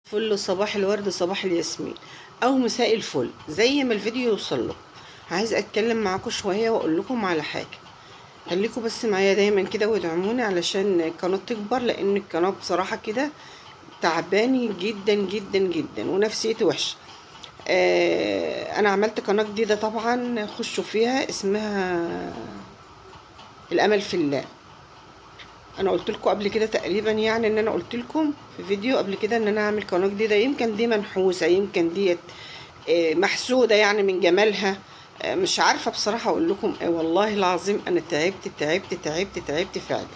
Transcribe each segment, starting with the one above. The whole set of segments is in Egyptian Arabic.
فل صباح الورد، صباح الياسمين او مساء الفل، زي ما الفيديو يوصل لكم. عايز اتكلم معاكم شوية واقول لكم على حاجة. خليكم بس معايا دايما كده وادعموني علشان القناة تكبر، لان القناة بصراحة كده تعباني جدا جدا جدا ونفسيتي وحشة. انا عملت قناة جديدة طبعا، خشوا فيها، اسمها الامل في الله. انا قلت لكم قبل كده تقريبا، يعني ان انا قلت لكم في فيديو قبل كده ان انا هعمل قناة جديدة. يمكن دي منحوسه، يمكن ديت محسوده يعني من جمالها، مش عارفه بصراحة اقول لكم ايه. والله العظيم انا تعبت تعبت تعبت تعبت فعلا.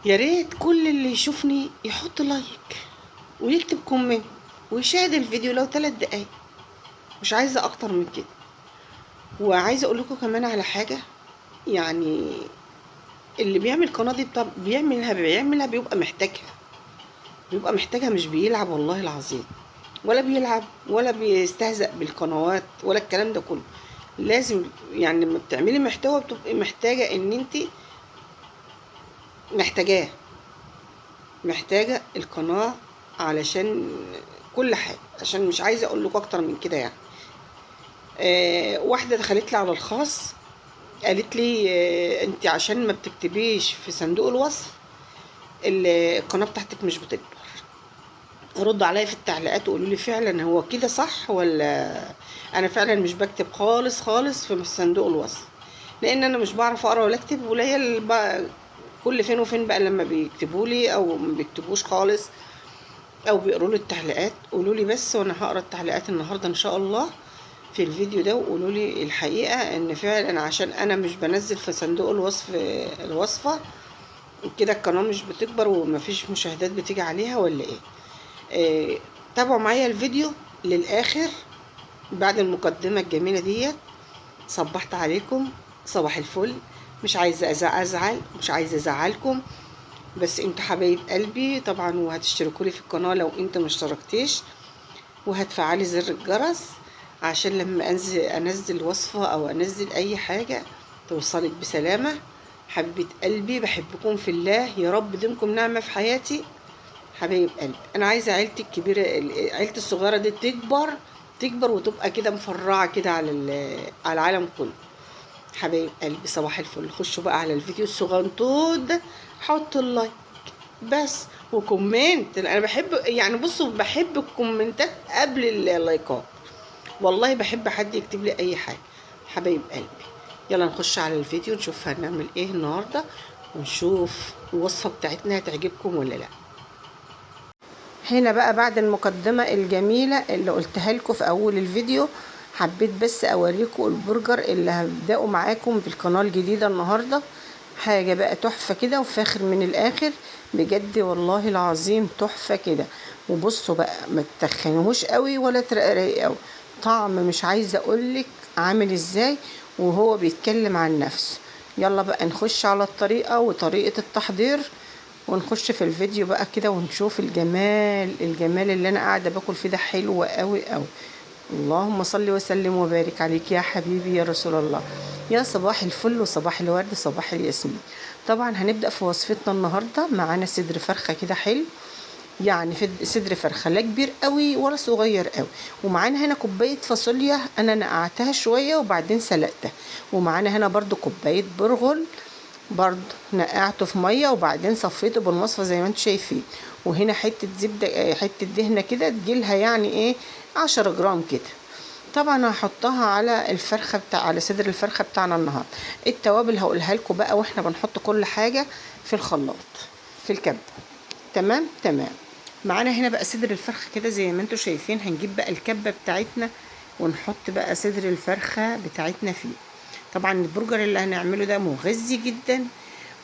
يا ريت كل اللي يشوفني يحط like ويكتب comment ويشاهد الفيديو لو 3 دقايق، مش عايزه اكتر من كده. وعايزه اقول لكم كمان على حاجة، يعني اللي بيعمل قناة دي بيعملها بيبقى محتاجها، بيبقى محتاجها، مش بيلعب والله العظيم، ولا بيلعب ولا بيستهزأ بالقنوات ولا الكلام ده كله. لازم يعني لما بتعملي محتوى بتبقي محتاجة ان انت محتاجاه، محتاجة القناة علشان كل حاجة، عشان مش عايزة اقول لكم اكتر من كده يعني. واحدة دخلت لي على الخاص قالت لي انت عشان ما بتكتبيش في صندوق الوصف القناة بتاعتك مش بتكبر. ردوا عليا في التعليقات وقولوا لي فعلا هو كده صح، ولا انا فعلا مش بكتب خالص خالص في صندوق الوصف، لان انا مش بعرف اقرا ولا اكتب، ولا كل فين وفين بقى لما بيكتبوا لي او ما بيكتبوش خالص او بيقروا لي التعليقات. قولوا لي بس وانا هقرا التعليقات النهارده ان شاء الله في الفيديو ده، وقولوا لي الحقيقة ان فعلا عشان انا مش بنزل في صندوق الوصف الوصفة كده القناة مش بتكبر ومفيش مشاهدات بتيجي عليها ولا ايه. تابعوا معايا الفيديو للاخر بعد المقدمة الجميلة ديت. صبحت عليكم صباح الفل، مش عايزه ازعل، مش عايزه ازعلكم، بس انتوا حبايب قلبي طبعا، وهتشتركوا لي في القناة لو انتوا ما اشتركتيش، وهتفعلي زر الجرس عشان لما انزل وصفه او انزل اي حاجة توصلك بسلامه. حبيبه قلبي بحبكم في الله، يا رب ديمكم نعمه في حياتي حبايب قلبي. انا عايزه عيلتي الكبيرة، عيلتي الصغيرة دي تكبر تكبر وتبقى كده مفرعه كده على العالم كله. حبايب قلبي صباح الفل. خشوا بقى على الفيديو الصغنطوط ده، حطوا ال like بس و comment. انا بحب يعني بصوا بحب الكومنتات قبل اللايكات، والله بحب حد يكتب لي اي حاجة. حبايب قلبي يلا نخش على الفيديو نشوف هنعمل ايه النهارده، ونشوف الوصفة بتاعتنا هتعجبكم ولا لا. هنا بقى بعد المقدمة الجميلة اللي قلتها لكم في اول الفيديو، حبيت بس اوريكم البرجر اللي هبداه معاكم في القناة الجديدة النهارده. حاجة بقى تحفة كده وفاخر من الاخر بجد والله العظيم، تحفة كده. وبصوا بقى ما تتخنوش قوي ولا ترقرقي قوي، طعم مش عايزه اقولك عامل ازاي وهو بيتكلم عن نفسه. يلا بقى نخش على الطريقة وطريقه التحضير، ونخش في الفيديو بقى كده ونشوف الجمال، الجمال اللي انا قاعدة باكل فيه ده حلو قوي قوي. اللهم صل وسلم وبارك عليك يا حبيبي يا رسول الله. يا صباح الفل وصباح الورد صباح الياسمين. طبعا هنبدا في وصفتنا النهارده. معانا صدر فرخة كده حلو، يعني صدر فرخة لا كبير قوي ولا صغير قوي. ومعانا هنا كوباية فاصوليا انا نقعتها شوية وبعدين سلقتها. ومعانا هنا برضو كوباية برغل برضو نقعته في مية وبعدين صفيته بالمصفى زي ما انتم شايفين. وهنا حتة زبدة، حتة دهنه كده تجيلها يعني ايه 10 جرام كده. طبعا هحطها على الفرخه بتاع، على صدر الفرخه بتاعنا النهارده. التوابل هقولها لكم بقى واحنا بنحط كل حاجة في الخلاط في الكبه. تمام تمام. معانا هنا بقى صدر الفرخه كده زي ما انتم شايفين. هنجيب بقى الكبه بتاعتنا ونحط بقى صدر الفرخه بتاعتنا فيه. طبعا البرجر اللي هنعمله ده مغذي جدا،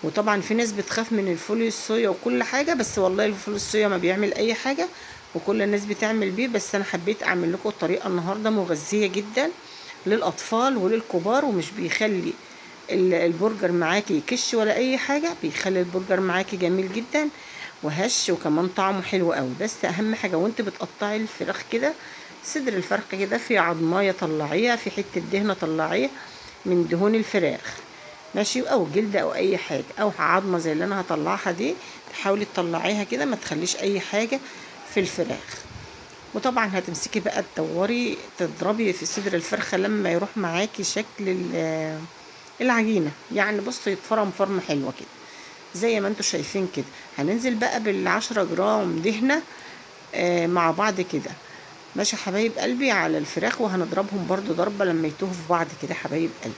وطبعا في ناس بتخاف من الفول الصويا وكل حاجة، بس والله الفول الصويا ما بيعمل اي حاجة وكل الناس بتعمل بيه، بس انا حبيت اعمل لكم الطريقة النهارده مغذيه جدا للاطفال وللكبار، ومش بيخلي البرجر معاكي يكش ولا اي حاجة، بيخلي البرجر معاكي جميل جدا وهش، وكمان طعمه حلو قوي. بس اهم حاجة وانت بتقطعي الفراخ كده، صدر الفرخ كده في عظمايه طلعيها، في حتة دهنه طلعيها من دهون الفراخ، ماشي، او جلد او اي حاجة او عظمه زي اللي انا هطلعها دي، تحاولي تطلعيها كده، ما تخليش اي حاجة في الفراخ. وطبعا هتمسكي بقى تدوري تضربي في صدر الفرخه لما يروح معاكي شكل العجينة، يعني بصوا يتفرم فرمه حلوة كده زي ما انتوا شايفين كده. هننزل بقى بال10 جرام دهنه مع بعض كده، ماشي حبايب قلبي، على الفراخ، وهنضربهم برضو ضربه لما يتوهوا في بعض كده حبايب قلبي.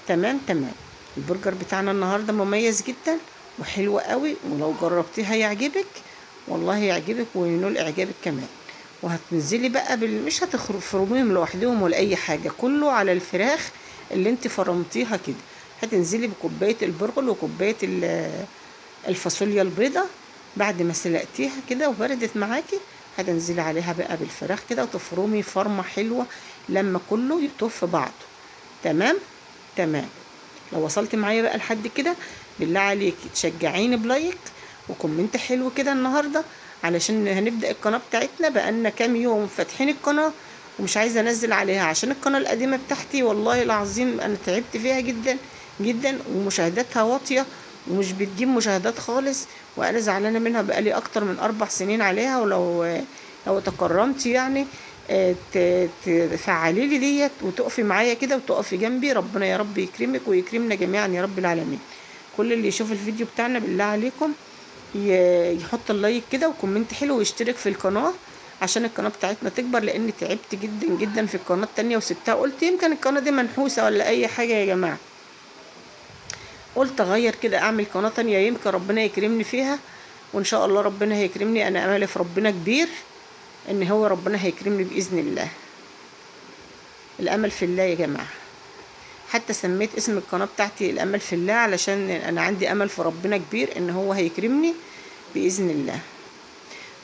تمام تمام. البرجر بتاعنا النهارده مميز جدا وحلو قوي، ولو جربتيه هيعجبك والله، يعجبك وينول اعجابك كمان. وهتنزلي بقى مش هتفرميهم لوحدهم ولا اي حاجة، كله على الفراخ اللي انت فرمتيها كده. هتنزلي بكوبايه البرغل وكوبايه الفاصوليا البيضة بعد ما سلقتيها كده وبردت معاكي، هتنزلي عليها بقى بالفراخ كده وتفرمي فرمه حلوة لما كله يطف في بعضه. تمام تمام. لو وصلت معايا بقى لحد كده بالله عليكي تشجعيني ب like و comment حلو كده النهارده، علشان هنبدأ القناة بتاعتنا. بقالنا كام يوم فاتحين القناة ومش عايزة انزل عليها عشان القناة القديمة بتاعتي والله العظيم انا تعبت فيها جدا جدا، ومشاهداتها واطية ومش بتجيب مشاهدات خالص، وانا زعلانة منها بقالي اكتر من 4 سنين عليها. ولو تكرمتي يعني تفعلي لي ديت وتقفي معايا كده وتقفي جنبي، ربنا يا رب يكرمك ويكرمنا جميعا يا رب العالمين. كل اللي يشوف الفيديو بتاعنا بالله عليكم يحط ال like كده و comment حلو ويشترك في القناة عشان القناة بتاعتنا تكبر، لان تعبت جدا جدا في القناة التانية وسبتها، قلت يمكن القناة دي منحوسة ولا اي حاجة يا جماعة، قلت اغير كده اعمل قناة تانية يمكن ربنا يكرمني فيها، وان شاء الله ربنا هيكرمني. انا املي في ربنا كبير ان هو ربنا هيكرمني باذن الله. الامل في الله يا جماعة. حتى سميت اسم القناة بتاعتي الامل في الله علشان انا عندي امل في ربنا كبير ان هو هيكرمني باذن الله.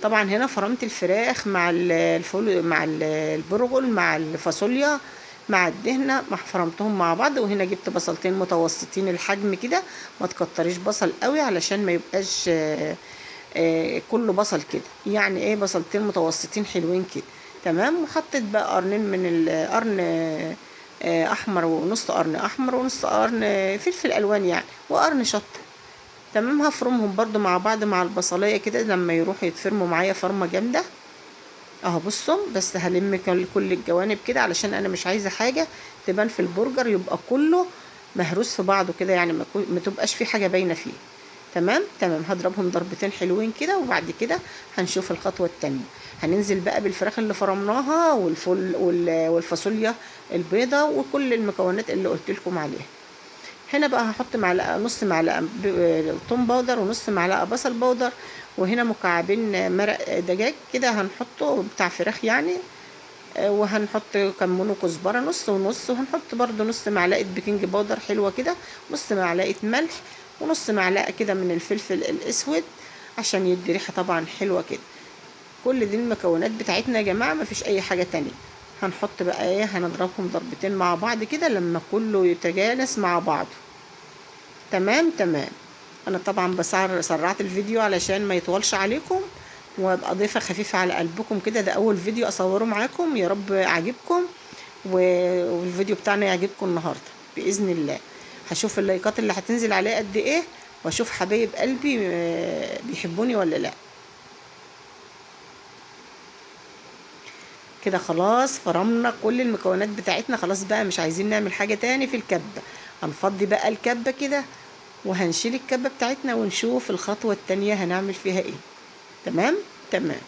طبعا هنا فرمت الفراخ مع الفول مع البرغل مع الفاصوليا مع الدهنه، ما فرمتهم مع بعض. وهنا جبت بصلتين متوسطين الحجم كده، ما تكتريش بصل قوي علشان ما يبقاش كله بصل كده، يعني ايه بصلتين متوسطين حلوين كده. تمام. وحطيت بقى قرنين من القرن احمر ونص قرن احمر ونص قرن فلفل الوان يعني، وقرن شطه. تمام. هفرمهم برضو مع بعض مع البصليه كده لما يروحوا يتفرموا معايا فرمه جامدة اهو. بصوا بس هلم كل الجوانب كده علشان انا مش عايزه حاجة تبان في البرجر، يبقى كله مهروس في بعضه كده، يعني ما تبقاش في حاجة باينة فيه. تمام تمام. هضربهم ضربتين حلوين كده، وبعد كده هنشوف الخطوة الثانية. هننزل بقى بالفراخ اللي فرمناها والفول والفاصوليا البيضة وكل المكونات اللي قلت لكم عليها. هنا بقى هحط معلقه، نص معلقه توم powder ونص معلقه بصل powder، وهنا مكعبين مرق دجاج كده هنحطه بتاع فراخ يعني، وهنحط كمون وكزبره نص ونص، وهنحط برده نص معلقه baking powder حلوة كده، نص معلقه ملح، ونص معلقه كده من الفلفل الاسود عشان يدي ريحه طبعا حلوة كده. كل دي المكونات بتاعتنا يا جماعة، مفيش اي حاجة تانية. هنحط بقى ايه، هنضربهم ضربتين مع بعض كده لما كله يتجانس مع بعضه. تمام تمام. انا طبعا سرعت الفيديو علشان ما يطولش عليكم، وابقى ضيفه خفيفة على قلبكم كده. ده اول فيديو اصوره معاكم، يا رب عاجبكم والفيديو بتاعنا يعجبكم النهارده باذن الله. هشوف اللايكات اللي هتنزل عليه قد ايه، واشوف حبايب قلبي بيحبوني ولا لا. كده خلاص فرمنا كل المكونات بتاعتنا، خلاص بقى مش عايزين نعمل حاجة تاني في الكبة. هنفضي بقى الكبة كده وهنشيل الكبة بتاعتنا ونشوف الخطوة التانية هنعمل فيها ايه. تمام تمام.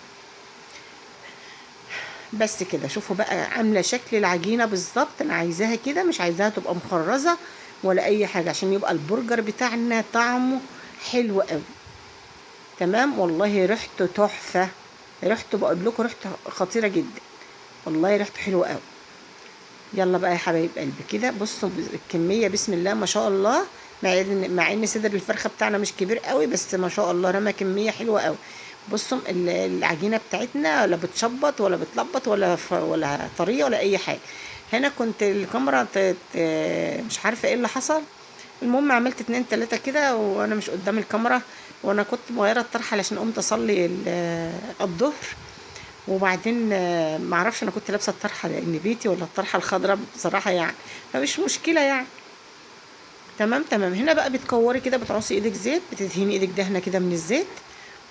بس كده شوفوا بقى عاملة شكل العجينة بالظبط. انا عايزاها كده، مش عايزاها تبقى مخرزة ولا اي حاجة عشان يبقى البرجر بتاعنا طعمه حلو قوي. تمام. والله ريحته تحفة، ريحته بقول لكم ريحته خطيرة جدا، والله ريحته حلوة قوي. يلا بقى يا حبايب قلبي كده بصوا الكمية بسم الله ما شاء الله، مع ان صدر الفرخه بتاعنا مش كبير قوي بس ما شاء الله رمى كمية حلوة قوي. بصوا العجينة بتاعتنا لا بتشبط ولا بتلبط ولا طرية ولا اي حاجة. هنا كنت الكاميرا مش عارفه ايه اللي حصل، المهم عملت 2 3 كده وانا مش قدام الكاميرا، وانا كنت مغيرة الطرحة علشان قمت اصلي الظهر، وبعدين معرفش انا كنت لابسه الطرحة لان بيتي ولا الطرحة الخضراء بصراحة يعني، فمش مشكلة يعني. تمام تمام. هنا بقى بتكوري كده، بتعصي ايدك زيت، بتدهني ايدك دهنه كده من الزيت،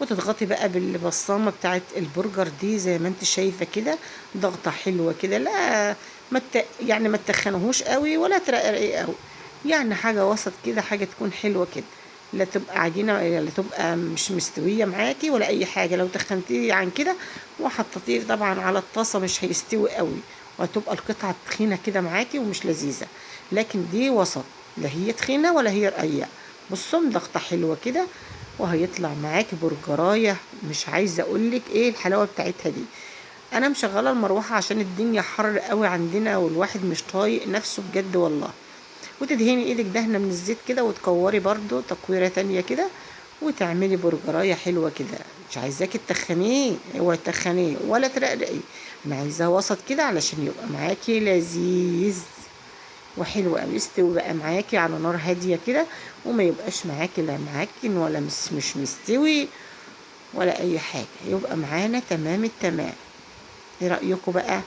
وتضغطي بقى بالبصامه بتاعت البرجر دي زي ما انت شايفه كده، ضغطه حلوة كده، لا ما يعني ما تخنهوش قوي ولا ترقرقي قوي، يعني حاجة وسط كده، حاجة تكون حلوة كده، لا تبقى عجينه لا تبقى مش مستوية معاكي ولا اي حاجة. لو تخنتيه عن كده وحطيتيه طبعا على الطاسه مش هيستوي قوي، وهتبقى القطعة تخينة كده معاكي ومش لذيذة. لكن دي وسط، لا هي تخينة ولا هي رقيقه. بصوا ضغطه حلوة كده، وهيطلع معاكي برجرايه مش عايزه اقولك ايه الحلاوة بتاعتها دي. انا مشغله المروحة عشان الدنيا حر قوي عندنا، والواحد مش طايق نفسه بجد والله. وتدهني ايدك دهنه من الزيت كده، وتكوري برضو تكويره تانية كده، وتعملي برجرايه حلوة كده. مش عايزاكي تتخنيه، اوعي تتخنيه ولا ترقرقي، انا عايزاه وسط كده علشان يبقى معاكي لذيذ وحلو قوي. يستوي بقى معاكي على نار هادية كده، وما يبقاش معاكي لا معجن ولا مش مستوي ولا اي حاجة، يبقى معانا تمام التمام. ايه رايكم بقى؟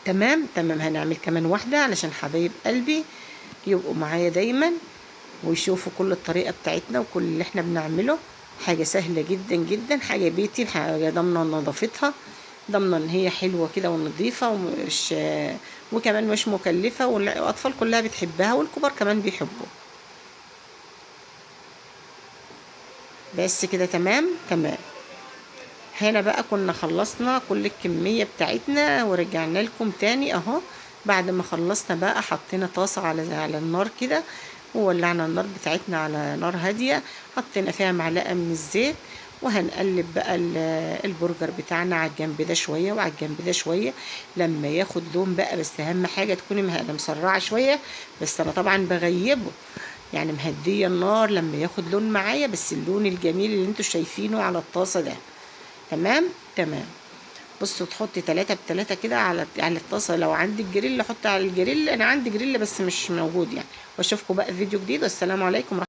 تمام تمام. هنعمل كمان واحدة علشان حبايب قلبي يبقوا معايا دايما ويشوفوا كل الطريقة بتاعتنا وكل اللي احنا بنعمله. حاجة سهلة جدا جدا، حاجة بيتي، حاجة ضامنه نظافتها، ضامنه ان هي حلوة كده ونظيفه، ومش وكمان مش مكلفة، والاطفال كلها بتحبها والكبار كمان بيحبوها. بس كده تمام تمام. هنا بقى كنا خلصنا كل الكمية بتاعتنا ورجعنا لكم تاني اهو. بعد ما خلصنا بقى حطينا طاسة على النار كده، وولعنا النار بتاعتنا على نار هادية، حطينا فيها معلقة من الزيت، وهنقلب بقى البرجر بتاعنا على الجنب ده شوية وعلى الجنب ده شوية لما ياخد لون بقى. بس اهم حاجة تكوني مسرعة شوية، بس انا طبعا بغيبه يعني مهدية النار لما ياخد لون معايا، بس اللون الجميل اللي انتوا شايفينه على الطاسة ده. تمام تمام. بصوا تحطي 3 ب3 كده على الطاسه. لو عندك جريل حطي على الجريل، انا عندي جريل بس مش موجود يعني. واشوفكم بقى في فيديو جديد، والسلام عليكم.